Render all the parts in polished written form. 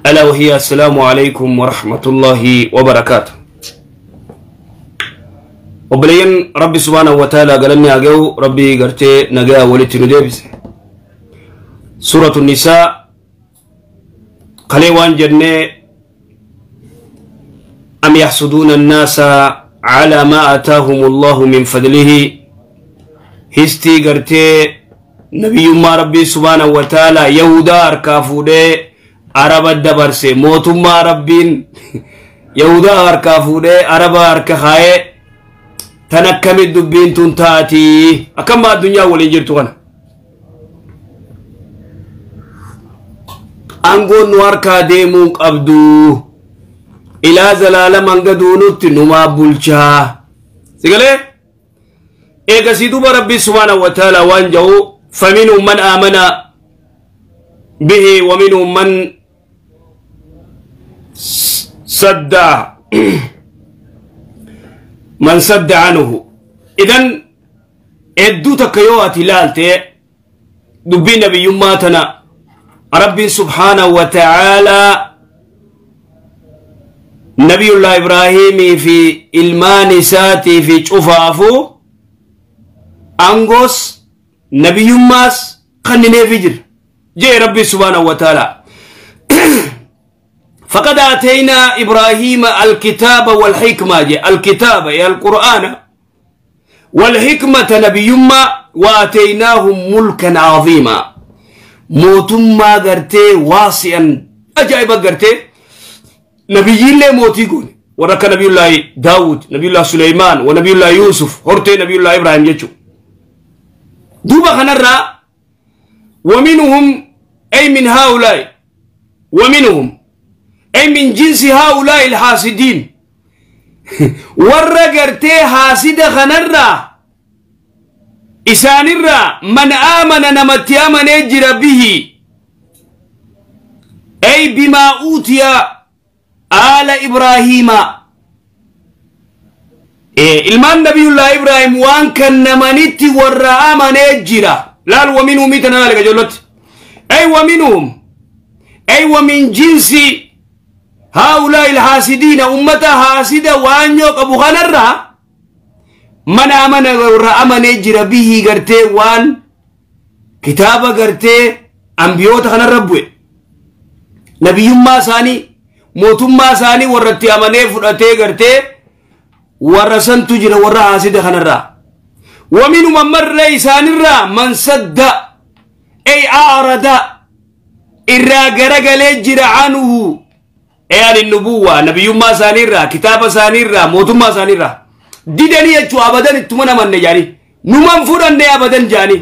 ألا وهي السلام عليكم ورحمة الله وبركاته. وبلين ربي سبحانه وتعالى قالني أجو ربي قرتي نجا ولتي ندبس سورة النساء قليوان جنة أم يحسدون الناس على ما آتاهم الله من فضله. هستي قرتي نبي ما ربي سبحانه وتعالى يهودا أركافوده عرب الدبرسي موتما ربين يهودا أركافوده عرب أركخاي تنكم الدبين تنتاتي أكما الدنيا ولنجرتو أنا أنقول نواركا ديمون قبدو إلى زلالة من قدونت نما بلشا سيقالي إيقا سيدوب ربي سبحانه وتعالى وانجو فمنهم من آمن به ومنهم من سد من سد عنه. إذن إدو تكيوات لالتي دبي نبي يماتنا ربي سبحانه وتعالى نبي الله إبراهيم في إلمان ساتي في شفافو أنغوس نبي يماس خنني فجر جاء ربي سبحانه وتعالى فقد آتينا إبراهيم الكتاب والحكمة، جاء الكتاب يا القرآن والحكمة نبي يما وآتيناهم ملكا عظيما موتما قرتي واسعا أجائب قرتي نبي الله موتي قول ورك نبي الله داود نبي الله سليمان ونبي الله يوسف هرتي نبي الله إبراهيم يجو دوبا خنرى ومنهم أي من هؤلاء ومنهم أي من جنس هؤلاء الحاسدين ورقرتي حاسد خنرى إسانرى من آمن نمت آمن يجر به أي بما أوتي آل إبراهيم إلمان نبي الله إبراهيم وان كان نمنتي ورى آمن يجر لا ومنهم ميتنا لك جلت أي ومنهم أي ومن جنس هؤلاء الحاسدين أمة حاسدة وان يوك أبو خنرى من آمن ورى آمن يجر به قرتي وان كتابة قرتي أنبيوت خنرى بوي نبي ما ساني موتما ساني ورتي أمني فرتي قرتي ورسن تجرى ورى حاسدة خنرى ومن من مر ليسان الرا من سد أي أعرض إرى قرق لجر عنه أي عن النبوة نبي ما ساني الرا كتاب ساني الرا موتما ساني الرا ديدني يجو أبدا اتمنى من نجاني نمان فرن أبدا جاني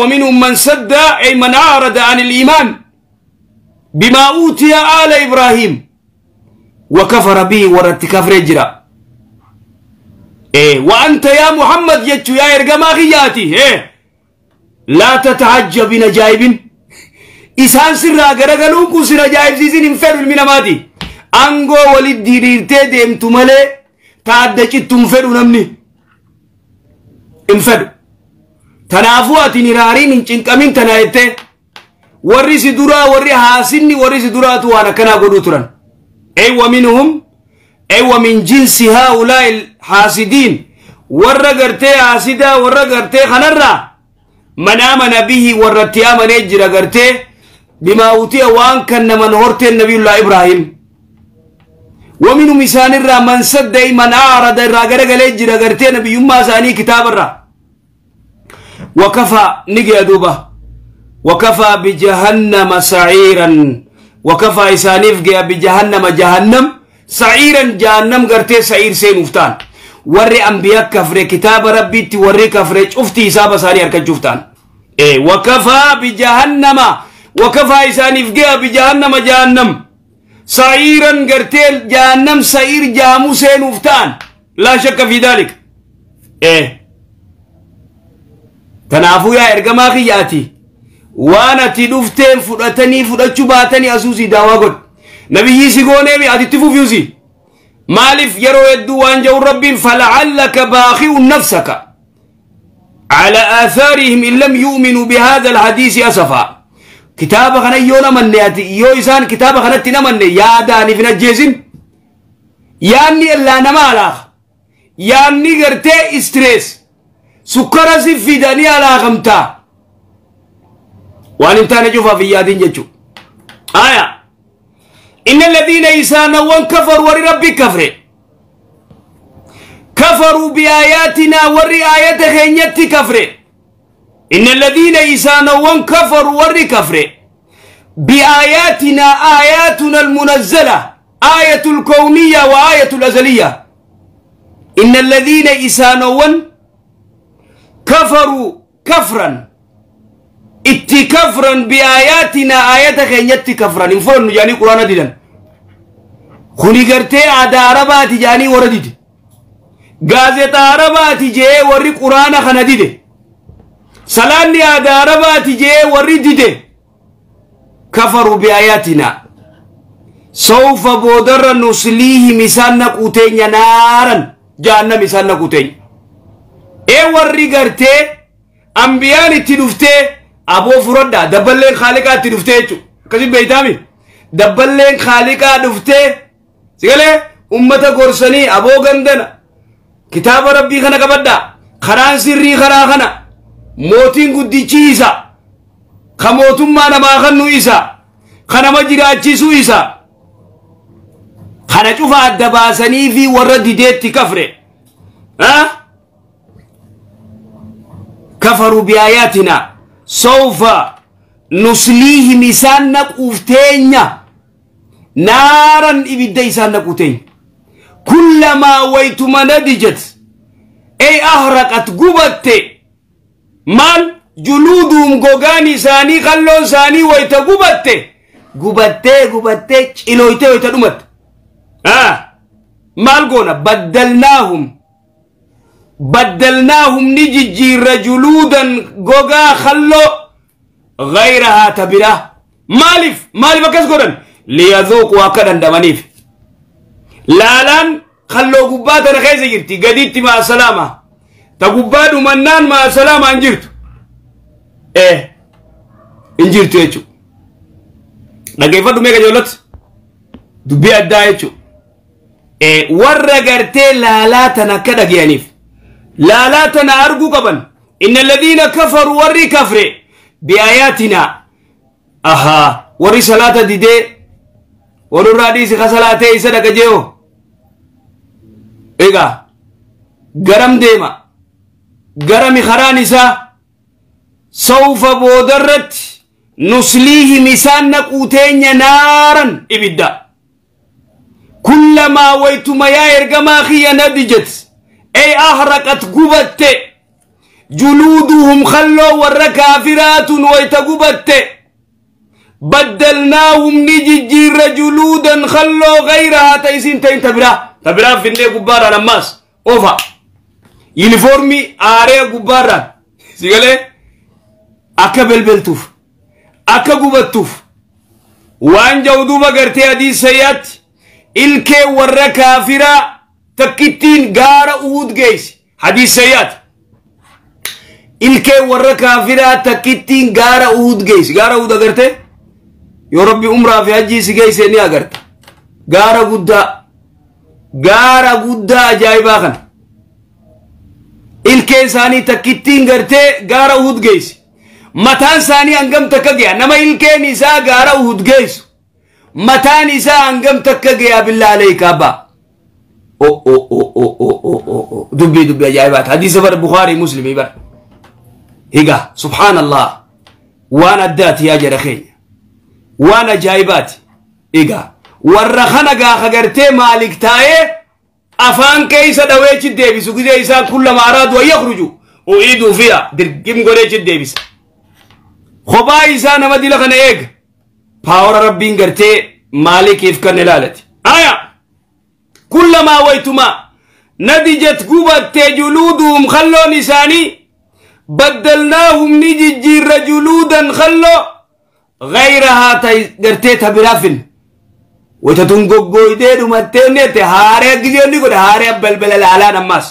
ومنهم من سد أي من أعرض عن الإيمان بما أوتي آل إبراهيم وكفر به ورت كفر جرا إيه وأنت يا محمد يجو يا إرجما خياتي إيه لا تتعجب نجايب إسان سر غرغلون كو سر جايب سيزين انفروا المناماتي أنغو ولد ديرتي ديم تمالي تعدكي تنفروا نمني انفروا تنافواتي نرارين انچنكمين تنايته ورّي سدورا ورّي حاسني ورّي سدورا تو أنا كنا قدوترا أي ومنهم أي ومن جنس هؤلاء الحاسدين ورّا قرتي حاسدا ورّا قرتي خنرا من آمن به ورّتي آمن يجرى قرتي بما أوتي وان كان من هرتي النبي الله إبراهيم ومنهم إسان الرا من سد من أعرض الرا قرق يجرى قرتي نبي يما ساني كتاب الرا وكفى نجي أدوبه وكفى بجهنم سعيرا وكفى إسانيف بجهنم جهنم سعيرا جهنم قرتي سعير سينوفتان وري أنبياء كفر كتاب ربي توري كفر شفتي حساب ساري أركن شفتان إيه وكفى بجهنم وكفى إسانيف بجهنم جهنم سعيرا قرتي جهنم سعير جامو سينوفتان لا شك في ذلك. إيه تنافو يا إرجما خياتي وانا تدفتين فرتني فرتشباتني أسوسي دعوة قد نبي يسيقوني بي أتتفو فيوسي مالف يرو يدو وانجو رب فلعلك باخع نفسك على آثارهم إن لم يؤمنوا بهذا الحديث أسفا. Kitaaba kana yoo namanne ati yoo isaan kitaaba kanatti namanne yaadaaniif hin ajjeesin. Yaanni illaa nama alaaka. Yaanni gartee stress. Sukkara si fidanii alaakamtaa. Waan hin taane cufaaf hin yaadin jechuudha. Aya. Inna alladhiina isaanawwan kafaru warri rabbi kafre. Kafaruu biaayaatinaa warri aayata keenyatti kafre. إن الذين إسانوا كفروا ور كفر بآياتنا آياتنا المنزلة آية الكونية وآية الأزلية. إن الذين إسانوا كفروا كفرا اتكفرا بآياتنا آياتك يتكفرا انفرن جاني قرآن ديدا خوني قرتي عدا عربات جاني ورديد غازة عربات جي وري قرآن خنديد سلاني هذا رباتي جي وردده كفروا بآياتنا سوف بودر نسليه مسان نقوتين نارا جهنم مسان نقوتين اي وري غرتي انبيان تدفته ابو فردا دبلين خالقا تدفته كذي بيتامي دبلين خالقا دفته سيغله امته غورسني ابو غندنا كتاب ربي خنا كبدا خران سري خرا خنا mootiin guddichi isa ka mootummaa namaa kennu isa ka nama jiraachisu isa kana cufa adda baasanii fi warra dideetti kafre. Kafaruu biaayaatina sawfa nusliihim isaan naquuf teenya naaran ibidda isaan naquu teenya kullamaa waytuma nadijat ey ahraqat gubatte maal juluuduum gogaan isaanii qalloon isaanii wayta gubatte gubattee gubattee cilooytee wayta dhumatte. Maal goona baddalnaahum ni jijjiirra juluudan gogaa khalloo gayrahaa ta biraa. Maaliif maaliif akkas godhan? Liyadhuuquu akka dandamaniif. Laalaan khalloo gubbaa tana keessa jirti gaditti maa salaama ta gubbaa dhumannaan maa salaama hin jirtu. Hin jirtu jechuudha. Dhaggeeffadhu meeqa ijoollota dubbii addaa jechuudha. Warra gartee laalaa tana akka dhagayaniif laalaa tana arguu qaban. Inna alladhiina kafaru warri kafre biaayaatinaa ahaa warri salaata didee warrurraa dhiisi ka salaatee isa dhaqa jeeoo egaa garam deema garami karaan isaa sawfa boodarratti nusliihim isaan naquu teenya naaran ibidda kullamaa waytuma yaa ergamaa kiyya nadijat ey ahraqat gubatte juluuduhum khalloo warra kaafiraatun wayta gubatte baddalnaahum ni jijjiirra juluudan khalloo gayrahaa ta isin ta'in ta biraa ta biraa finnee gubbaadhaan ammaas ofa yunifoormii aaree gubbaarraan sigalee akka belbeltuuf akka gubattuuf waan jau duuba gartee adii sayyaatti ilkee warra kaafiraa takkittiin gaara Uhud geessi hadiis sayyaati ilkee warra kaafiraa takkittiin gaara Uhud geessi gaara Uhud agartee yoo rabbi umraa fi hajjii si geesse ni agarta gaara guddaa gaara guddaa ajaa'ibaa kana ilkee isaanii takkittiin gartee gaara Uhud geessi mataan isaanii hangam takka ge'a nama ilkeen isaa gaara Uhud geessu mataan isaa hangam takka ge'a billaa alayka abbaa o o o o o o o o dubbii dubbii ajaa'ibaati hadiisa bara Bukhaarii Muslimii bara higa subhaanallah waan addaati yaa jara keenya waan ajaa'ibaati egaa warra kana gaafa gartee maalik taa'ee afaan keessa dhaweechi deebisu gizee isaan kullama araadu an yakhruju u'iiduu fiha dirgim godheechi deebisa kophaa isaa nama dila kana eega paawara rabbiin gartee maalikiif kan ilaalati aya kullamaa waytumaa nadijat gubattee juluuduhum kalloon isaanii baddalnaahum ni jijjiirra juluudan kalloo غيرها gartee ta biraafin waytatun goggooydee dhumattee neete haaree gizeonni godhe haaree balbala laalaan ammaas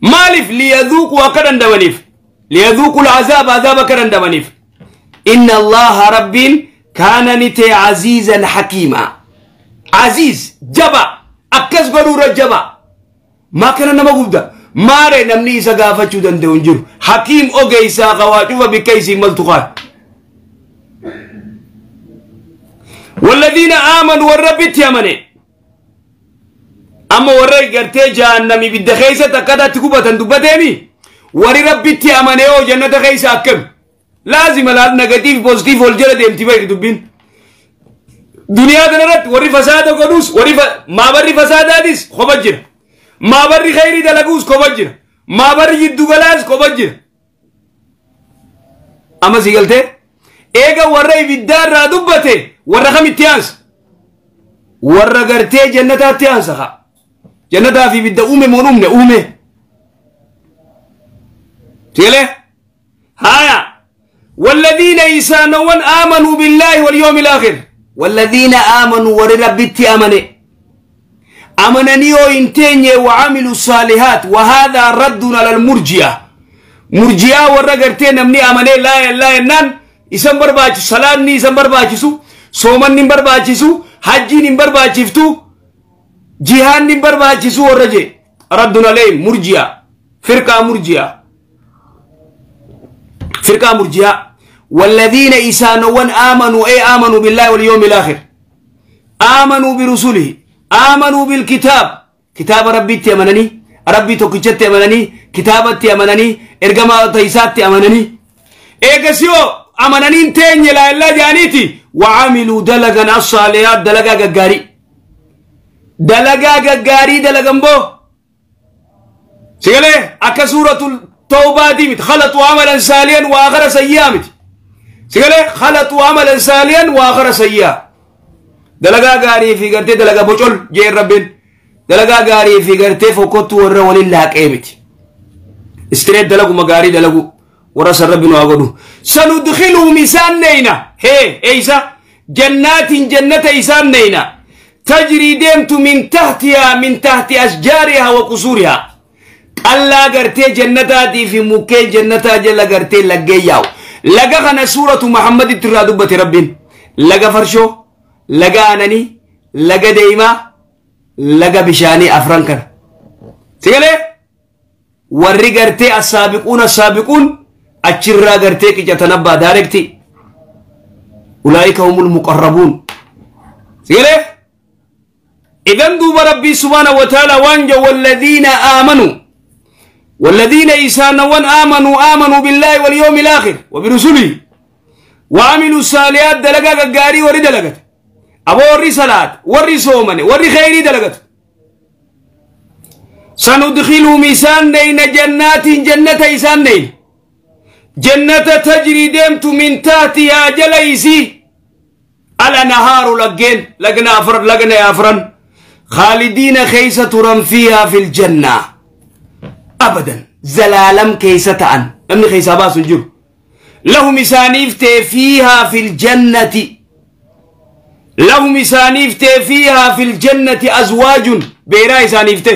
maaliif liyadhuuquu akka dandamaniif liyadhuuqu alcazaaba azaaba akka dandamaniif. إن الله رب كان نتي عزيزا حكيما. عزيز جبا أكس قرورة جبا ما كان نما قبدا ما رأي نمني إسا قافة دندونجر حكيم أوغيسا قواتوفا بكيسي ملتقان. والذين آمنوا والرب تيامني أما ورأي قرتي جهنمي بالدخيسة تكادا تكوبة تندبتيمي وري ربي تيامني أو جنة خيسة أكم لازم الآن نيجاتيف بوزيتيف والجلد يمتبه دبين دنيا دنرت وري فساد قدوس وري ما بري فساد هذيس خبجر ما بري خيري دلقوس خبجر ما بري جدو غلاس خبجر. أما سيقلته إيجا وري بالدار رادبته ورا خم التيانس ورا قرتي جنة التيانس خا جنة في بده أمي منومنا أمي تيله هايا. والذين إسانون آمنوا بالله واليوم الآخر. والذين آمنوا وربتي آمني أمنني وإنتيني وعملوا الصالحات. وهذا رد على المرجئة. مرجئة ورقرتين أمني أمني لا لا نان إسان برباچ صلاة إسان برباچسو صومن نم برباچسو حجي نم برباچفتو جهان نم برباچسو ورجي رد عليهم مرجئة فرقة مرجئة فرقة مرجئة. والذين إسانون آمنوا أي آمنوا بالله واليوم الآخر آمنوا برسوله آمنوا بالكتاب كتاب ربي تيمنني ربي توكيشت تيمنني كتابة تيمنني إرجما تيسات تيمنني إيجاسيو أمنني تين لا إلا جانيتي وعملوا دلقا الصالحات دلقا جاري دلقا جاري دلقا بو سيقولي أكا سورة التوبة دي خلطوا عملا ساليا وآخر سيئا سيقولي خلطوا عملا ساليا وآخر سيئا دلقا غاري في قرتي دلقا بوشول جير ربين دلقا غاري في قرتي فوقتو ورا ولله كيمت استريت دلقو مغاري دلقو ورس ربنا وقدو سندخلهم إسان نينا هي إيسا جنات جنة إسان نينا تجري ديمت من تحتها من تحت أشجارها وقصورها. الله قرتي جنتاتي في مكي جنتا جل قرتي لقي ياو لقى خنا سورة محمد ترادبة ربين لقى فرشو لقى أنني لقى ديما لقى بشاني أفرانكر سيقالي وري قرتي السابقون السابقون أتشرا قرتي كي تتنبى داركتي أولئك هم المقربون. سيقالي إذن دوب ربي سبحانه وتعالى وانجو والذين آمنوا والذين إسانون آمنوا آمنوا بالله واليوم الآخر وبرسله وعملوا الصالحات دلقا قاري وري دلقت أبو وري صلاة وري صومني وري خيري دلقت سندخلهم إسان نين جنات جنة إسان نين جنة تجري دمت من تحتها جليسي على نهار لقين لقنا أفرن لقنا أفرن خالدين خيسة فيها في الجنة أبدا زلالم كيسة عن أمن خيسة باس الجر لهم إسانيفت فيها في الجنة لهم إسانيفت فيها في الجنة أزواج بيرا إسانيفت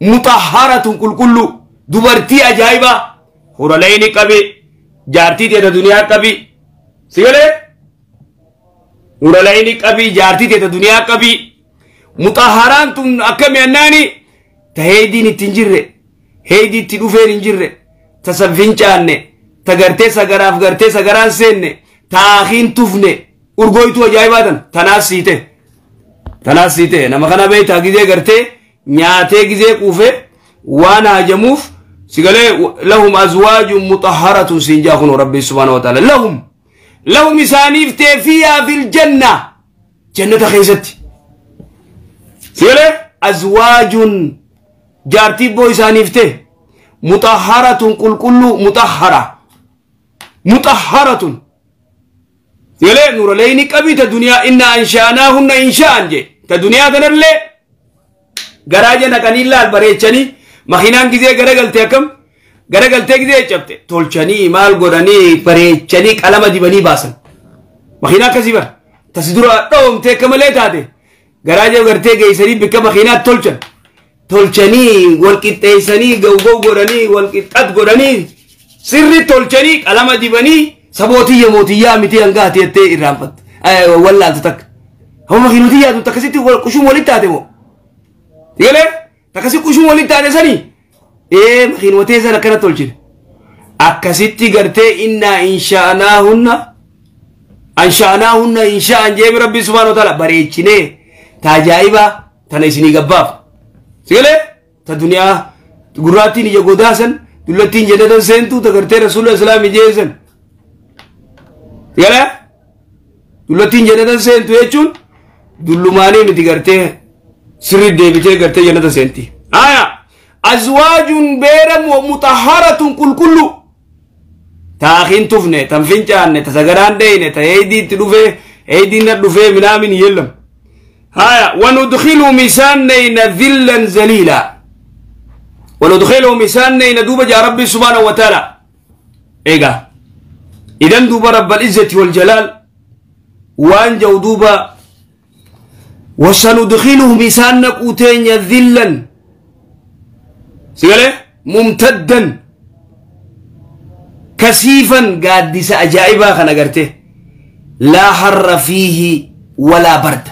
مطهرة كل كل دبرتي أجايبة هرلين قبي جارتي تيتا دنيا قبي سيقولي هرلين قبي جارتي تيتا دنيا قبي مطهران تن أكمي أناني تهيدين التنجر هيدي تدوفين انجر تسفين چانne تغرتي سغراف غرتي سغران سينne تاخين تفنه urgoytu ajaa'ibatan tanaas siite tanaas siite nama kana beeyta gizee gartee nyaatee gizee quufe waan hajamuuf sigalee lahum azwaajun mutahharatun siin jaa kun rabbi subhaanahu wa ta'ala lahum lahum isaaniif ta'e fiihaa fil janna jannata keessatti sigalee azwaajun jaartii boo isaaniif ta'e mutahharatun qulqulluu mutahhara mutahharatun يلي نور ليني قبي الدنيا إن أنشأناهن إنشاء جي الدنيا تنرلي غراجة نكني الله البريتشني مخينان كذي غرقلتي كم غرقلتي كذي شبته تولشني مال غراني بريتشني كلام دي بني باسن مخينا كذي بر تصدر توم تكمل تاتي غراجة غرتي جيسري بك مخينا تولشن تولشني والكتيسني جو جو غراني والكتات غراني سر تولشني كلام دي بني Sabootiyya mootiyyaa miti hanga ati jettee irraanfatte wallaaltu takka. Hamma makiinotiyyaa tun takkasitti qushuun walitti taate moo? Galee takkasi qushuun walitti taate sanii? Ee makiinotee san akkana tolchine. Akkasitti gartee innaa insha'anaahunna ansha'anaahunna insha'an jeemi rabbi subhaanahu wa ta'ala bareechinee taajaa'ibaa tana isinii gabbaaf. Sigalee ta duniyaa gurraattiin ija godaasan dullattiin jannatan seentuu ta gartee rasuula islaamii jeesan. Sigalee dullattiin jannatan seentu jechuun dullumaanii miti gartee sirri deebitee gartee jannata seenti. Aya azwaajun beera mutahharatun qulqullu taakin tufne tan fincaanne ta sagadaan deeyne ta heeydiitti dhufee heeydiin na dhufee minaamin yellam. Haya wanudkhiluhum isaan dhillan zaliila wanudkhiluhum isaan duuba jaa rabbi subhaanahu wa ta'ala. Egaa idan duuba rabbal izzati wal jalaal waan jau duuba wasanudkhiluhum isaan naquu teenya dhillan sigale mumtaddan kasiifan gaaddisa ajaa'ibaa kana garte laa harra fiihi walaa barda.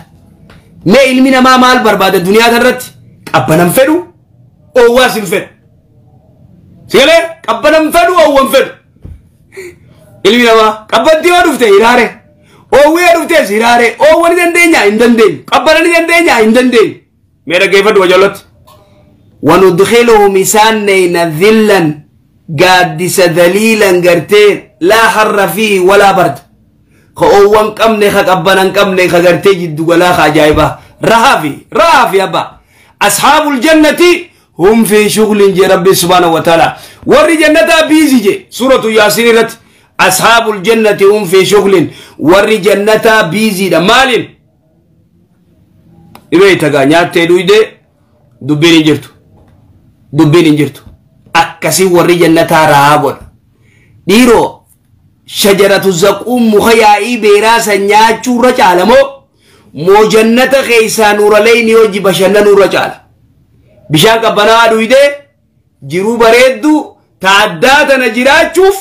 Mee ilmi namaa maal barbaada duniyaa tanarratti? Qabbanan fedhu, oowwaas hin fedhu. Sigalee qabbanan fedhu, oowwan fedhu. Ilmi namaa qabbantii yoo dhufte hiraare, oowwii yoo dhuftes hiraare, oowwa ni dandeenya hin dandeenyu, qabbana ni dandeenya hin dandeenyu. Mee dhaggeeffadhu wajallotti. Wanudkhiluhum isaan neyna dhillan gaaddisa daliilan gartee laa harra fiihi walaa barda. Ka oowwan qabne ka qabbanan qabne ka gartee jiddu galaa ka ajaa'ibaa rahaa fi abba ashaabul jannati hum fi shughulin je rabbi subhaanahu wa ta'ala warri jannataa busy je suuratu Yaasiin irratti ashaabul jannati hum fi shughulin warri jannataa busy dha. Maaliin dhibee tagaa nyaattee dhuydee dubbiin hin jirtu, dubbiin hin jirtu. Akkasii warri jannataa rahaa godha. Dhiiroo, shajaratu zaquum muka yaa'ii beeraa san nyaachuurra caala moo moo jannata keessaa nuuraleyni hojii bashannanuurra caala? Bishaan qabbanaa dhuydee jiruu bareedduu ta addaa tana jiraachuuf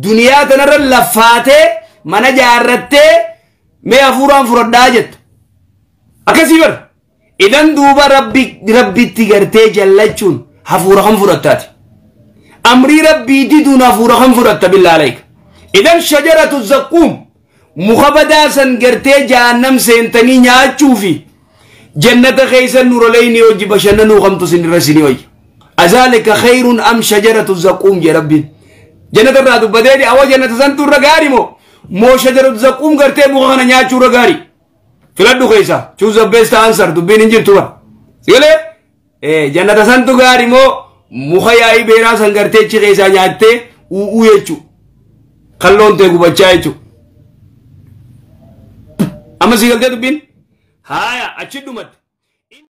duniyaa tanarra laffaatee mana jaarrattee mee hafuuraan fudhadhaa jettu akkasii bar. Idan duuba rabbi rabbitti gartee jallachuun hafuura kan fudhattaati, amrii rabbii diduun hafuura kan fudhatta. Billaa alayka, idan shajaratu zaquum muka badaasan gartee jahannam seentanii nyaachuu fi jannata keessa nuraleyni hojii bashannanuu kamtu sinirra isinii wayya? Azaalika khayrun am shajaratu zaquum je rabbiin. Jannata irraa dubbateeti awa jannata santu irra gaari moo moo shajaratu zaquum gartee muka kana nyaachuu irra gaari? Filadhu keessa, choose the best answer. Dubbiin hin jirtu bar. Sigalee jannata santu gaari moo muka yaa'ii beeraa san gartee achi keessaa nyaattee u'uu jechuu kalloon ta'e gubachaa jechuu? Amma si galtee dubbiin haaya achi dhumatte.